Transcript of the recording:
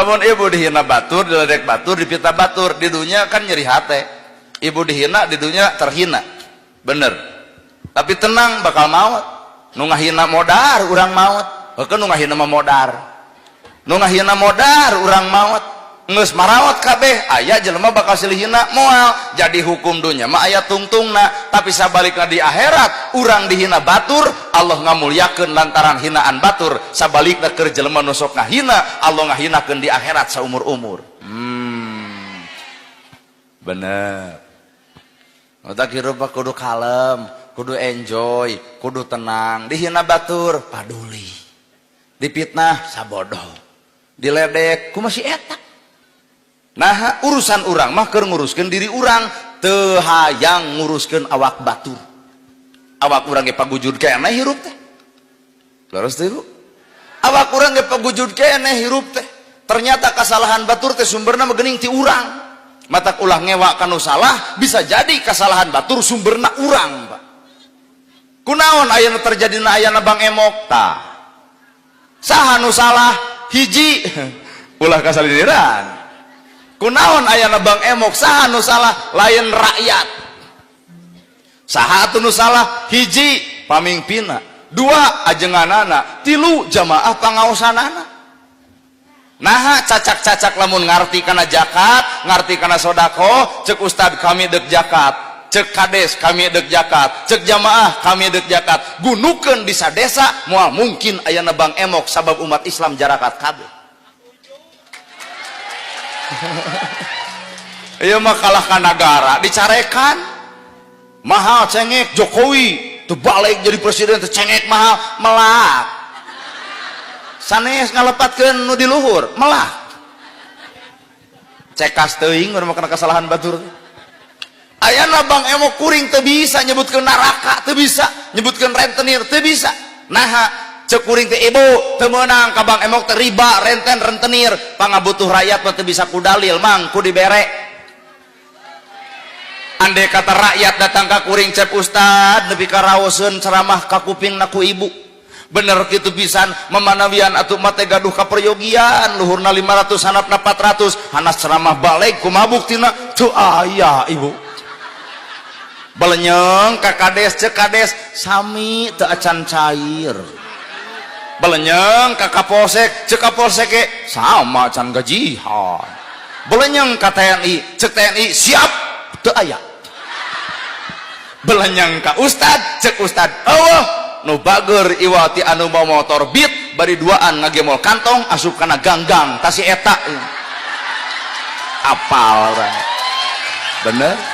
Lamun ibu dihina batur, diledek batur, dipitnah batur, di dunia kan nyeri hate. Ibu dihina di dunia terhina, bener. Tapi tenang, bakal maut. Nu ngahina modar, urang maut. Heukeun, nu ngahina mah modar, nu ngahina modar, urang maut. Geus marawat kabeh, aya jelema bakal silih hina moal. Jadi hukum dunya mah aya tungtungna, tapi sabalikna di akhirat urang dihina batur, Allah ngamulyakeun lantaran hinaan batur. Sabalikna keur jelema nu sok ngahina, Allah ngahinakeun di akhirat saumur-umur. Bener. Otak hirup mah kudu kalem, kudu enjoy, kudu tenang. Dihina batur paduli, dipitnah sabodoh, diledek ku masih eta. Nah, urusan urang mah keur nguruskeun diri urang, teu hayang nguruskeun awak batur. Awak urang ge pagujud keneh hirup teh. Leres teh, Ibu? Awak urang ge pagujud keneh hirup teh. Ternyata kesalahan batur teh sumberna mah geuning ti urang. Matak ulah ngewa kanu salah, bisa jadi kesalahan batur sumberna urang, Pak. Kunaon aya nu terjadi na ayana Bank Emok tah? Saha nu salah? Hiji, ulah kasalidiran. Kunaon ayana Bank Emok, saha nu salah? Lain rakyat. Saha atuh nu salah? Hiji, pamingpinna, dua, ajenganana, tilu, jamaah pangaosanana. Nah, cacak-cacak lamun ngarti kana zakat, ngarti kana sodako, cek ustad kami dek zakat, cek kades kami dek zakat, cek jamaah kami dek zakat, gunukeun di sadesa, moal mungkin ayana Bank Emok, sabab umat Islam jarakat kabeh. Ieu mah kalah ka nagara dicarekan mahal cengek. Jokowi teu balik jadi presiden teu cengek mahal, melak sanes ngalepatkeun nu di luhur, melak cekas teuing urang mah kana kesalahan batur. Ayana Bank Emok, kuring teu bisa nyebutkeun neraka, teu bisa nyebutkeun rentenir, teu bisa. Naha? Cek kuring teh, ibu, teu meunang ka Bank Emok teh, riba, renten, rentenir, pangabutuh rakyat mah teu bisa ku dalil, mang ku dibere. Andai kata rakyat datang ka kuring, "Cep ustad, nepi ka raoseun ceramah ka kupingna ku ibu, bener kitu pisan, memanawian atuh mah teh gaduh kaperyogian, luhurna 500, handapna 400, hanas ceramah balik, kumaha buktina?" Teu aya, ibu. Belenyeng ka kades, cek kades sami teu acan cair. Belenyeng ka kapolsek, cek kapolsek ge sama, can gajihan. Belenyeng ka TNI, cek TNI siap, teu aya. Belenyeng ka ustad, cek ustad eueuh. Nu bager iwati anu mawa motor Beat bari duaan ngagemol kantong asup kana ganggang, tah si eta apal urang. Bener.